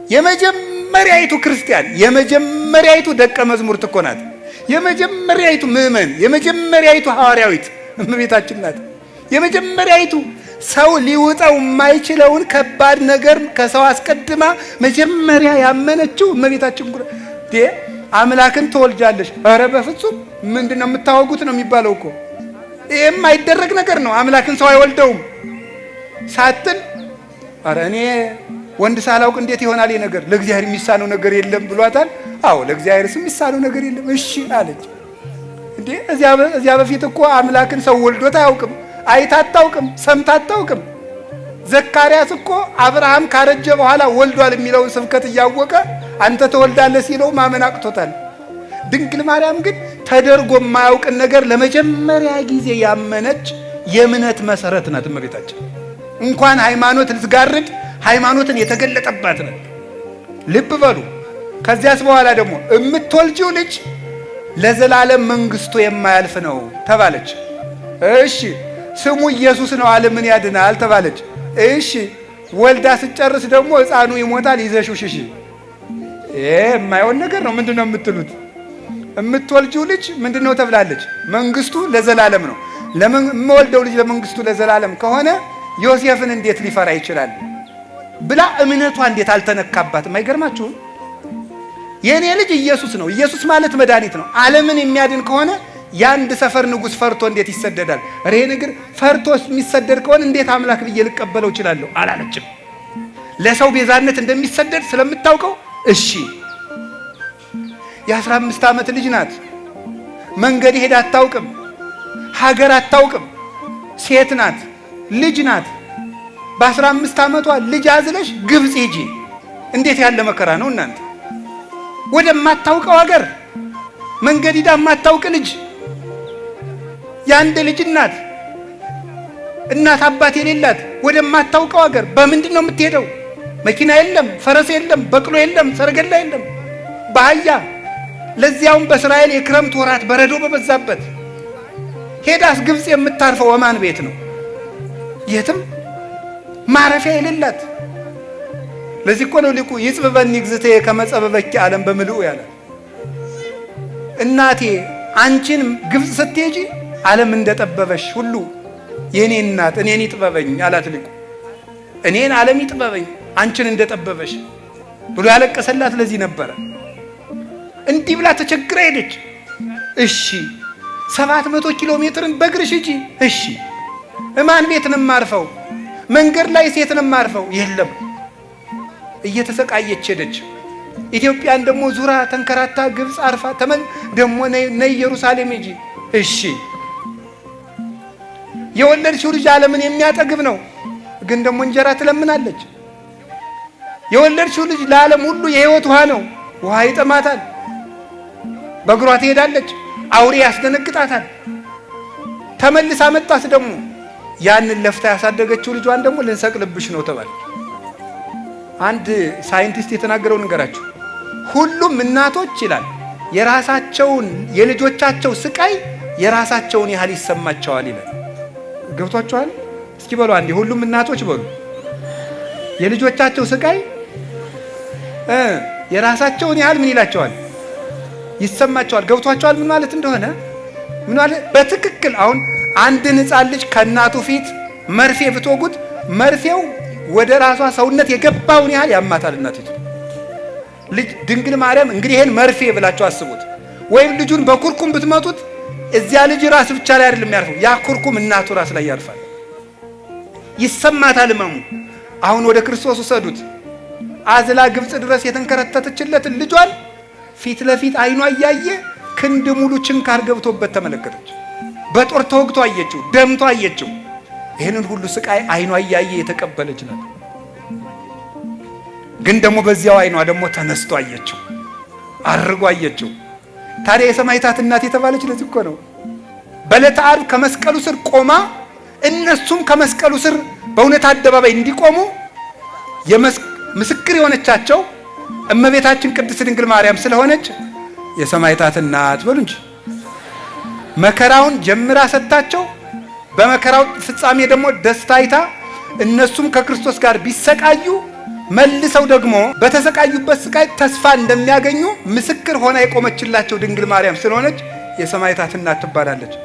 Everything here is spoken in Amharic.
የመጀመሪያይቱ ክርስቲያን፣ የመጀመሪያይቱ ደቀ መዝሙርት እኮ ናት። የመጀመሪያይቱ ምእመን፣ የመጀመሪያይቱ ሐዋርያዊት እመቤታችን ናት። የመጀመሪያይቱ ሰው ሊውጠው የማይችለውን ከባድ ነገር ከሰው አስቀድማ መጀመሪያ ያመነችው እመቤታችን። አምላክን ትወልጃለሽ? ኧረ በፍጹም፣ ምንድን ነው የምታወጉት ነው የሚባለው እኮ፣ ይሄ የማይደረግ ነገር ነው። አምላክን ሰው አይወልደውም ሳትል፣ ኧረ እኔ ወንድ ሳላውቅ እንዴት ይሆናል ይሄ ነገር? ለእግዚአብሔር የሚሳነው ነገር የለም ብሏታል። አዎ፣ ለእግዚአብሔር ስም የሚሳነው ነገር የለም። እሺ አለች። እንዴ፣ እዚያ በፊት እኮ አምላክን ሰው ወልዶት አያውቅም። አይታ አታውቅም፣ ሰምታ አታውቅም። ዘካርያስ እኮ አብርሃም ካረጀ በኋላ ወልዷል የሚለውን ስብከት እያወቀ አንተ ትወልዳለህ ሲለው ማመን አቅቶታል። ድንግል ማርያም ግን ተደርጎ የማያውቅን ነገር ለመጀመሪያ ጊዜ ያመነች የእምነት መሰረት ናት እመቤታችን። እንኳን ሃይማኖት ልትጋርድ ሃይማኖትን የተገለጠባት ናት። ልብ በሉ። ከዚያስ በኋላ ደግሞ የምትወልጂው ልጅ ለዘላለም መንግስቱ የማያልፍ ነው ተባለች። እሺ፣ ስሙ ኢየሱስ ነው፣ ዓለምን ያድናል ተባለች። እሺ፣ ወልዳ ስትጨርስ ደግሞ ሕፃኑ ይሞታል፣ ይዘሽው ሽሺ። ይሄ የማይሆን ነገር ነው። ምንድን ነው የምትሉት? የምትወልጂው ልጅ ምንድን ነው ተብላለች? መንግስቱ ለዘላለም ነው። የምወልደው ልጅ ለመንግስቱ ለዘላለም ከሆነ ዮሴፍን እንዴት ሊፈራ ይችላል ብላ እምነቷ እንዴት አልተነካባትም? አይገርማችሁም? የእኔ ልጅ ኢየሱስ ነው። ኢየሱስ ማለት መድኃኒት ነው። ዓለምን የሚያድን ከሆነ የአንድ ሰፈር ንጉሥ ፈርቶ እንዴት ይሰደዳል? ይሄ ነገር ፈርቶ የሚሰደድ ከሆነ እንዴት አምላክ ብዬ ልቀበለው እችላለሁ? አላለችም። ለሰው ቤዛነት እንደሚሰደድ ስለምታውቀው እሺ። የ15 ዓመት ልጅ ናት። መንገድ ሄዳ አታውቅም። ሀገር አታውቅም። ሴት ናት፣ ልጅ ናት። በ15 ዓመቷ ልጅ አዝለሽ ግብፅ ሂጂ። እንዴት ያለ መከራ ነው እናንተ! ወደማታውቀው ሀገር መንገድ ሂዳ የማታውቅ ልጅ፣ የአንድ ልጅ እናት፣ እናት አባት የሌላት፣ ወደማታውቀው ሀገር በምንድን ነው የምትሄደው? መኪና የለም፣ ፈረስ የለም፣ በቅሎ የለም፣ ሰረገላ የለም፣ በአህያ፣ ለዚያውም በእስራኤል የክረምት ወራት በረዶ በበዛበት ሄዳስ ግብፅ የምታርፈው ወማን ቤት ነው? የትም ማረፊያ የሌላት። ለዚህ እኮ ነው ሊቁ "ይጽብበኒ እግዝእትየ ከመ ጸበበኪ ዓለም በምልኡ" ያለ። እናቴ፣ አንቺን ግብፅ ስትሄጂ ዓለም እንደጠበበሽ ሁሉ የኔ እናት እኔን ይጥበበኝ አላት ሊቁ። እኔን ዓለም ይጥበበኝ አንቺን እንደጠበበሽ ብሎ ያለቀሰላት ለዚህ ነበረ። እንዲህ ብላ ተቸግራ ሄደች። እሺ፣ 700 ኪሎ ሜትርን በእግርሽ ሂጂ። እሺ፣ እማን ቤት ነው የማርፈው? መንገድ ላይ ሴት ነው የማርፈው? የለም። እየተሰቃየች ሄደች። ኢትዮጵያን ደግሞ ዙራ ተንከራታ ግብፅ አርፋ ተመን ደግሞ ነይ ኢየሩሳሌም ሂጂ። እሺ፣ የወለድሽው ልጅ ዓለምን የሚያጠግብ ነው፣ ግን ደግሞ እንጀራ ትለምናለች። የወለድሽው ልጅ ለዓለም ሁሉ የሕይወት ውሃ ነው። ውሃ ይጠማታል። በእግሯ ትሄዳለች። አውሬ ያስደነግጣታል። ተመልሳ መጣት ደግሞ ያንን ለፍታ ያሳደገችው ልጇን ደግሞ ልንሰቅልብሽ ነው ተባለች። አንድ ሳይንቲስት የተናገረው ንገራችሁ። ሁሉም እናቶች ይላል የራሳቸውን የልጆቻቸው ስቃይ የራሳቸውን ያህል ይሰማቸዋል ይላል። ገብቷቸዋል? እስኪ በሉ አንዴ፣ ሁሉም እናቶች በሉ፣ የልጆቻቸው ስቃይ የራሳቸውን ያህል ምን ይላቸዋል? ይሰማቸዋል። ገብቷቸዋል? ምን ማለት እንደሆነ? ምን ማለት በትክክል? አሁን አንድን ሕፃን ልጅ ከእናቱ ፊት መርፌ ብትወጉት መርፌው ወደ ራሷ ሰውነት የገባውን ያህል ያማታል እናቲቱ። ልጅ ድንግል ማርያም እንግዲህ ይሄን መርፌ ብላችሁ አስቡት። ወይም ልጁን በኩርኩም ብትመቱት እዚያ ልጅ ራስ ብቻ ላይ አይደለም ያርፈው፣ ያ ኩርኩም እናቱ ራስ ላይ ያርፋል። ይሰማታል ህመሙ። አሁን ወደ ክርስቶስ ውሰዱት። አዝላ ግብፅ ድረስ የተንከረተተችለትን ልጇን ፊት ለፊት አይኗ እያየ ክንድ ሙሉ ችንካር ገብቶበት ተመለከተች። በጦር ተወግቶ አየችው፣ ደምቶ አየችው። ይህንን ሁሉ ስቃይ አይኗ እያየ የተቀበለች ናት። ግን ደግሞ በዚያው አይኗ ደግሞ ተነስቶ አየችው፣ አርጎ አየችው። ታዲያ የሰማዕታት እናት የተባለች ለዚህ እኮ ነው። በዕለተ ዓርብ ከመስቀሉ ስር ቆማ እነሱም ከመስቀሉ ስር በእውነት አደባባይ እንዲቆሙ ምስክር የሆነቻቸው እመቤታችን ቅድስት ድንግል ማርያም ስለሆነች የሰማዕታት እናት በሉ እንጂ። መከራውን ጀምራ ሰጥታቸው በመከራው ፍጻሜ ደግሞ ደስታ አይታ እነሱም ከክርስቶስ ጋር ቢሰቃዩ መልሰው ደግሞ በተሰቃዩበት ስቃይ ተስፋ እንደሚያገኙ ምስክር ሆና የቆመችላቸው ድንግል ማርያም ስለሆነች የሰማዕታት እናት ትባላለች።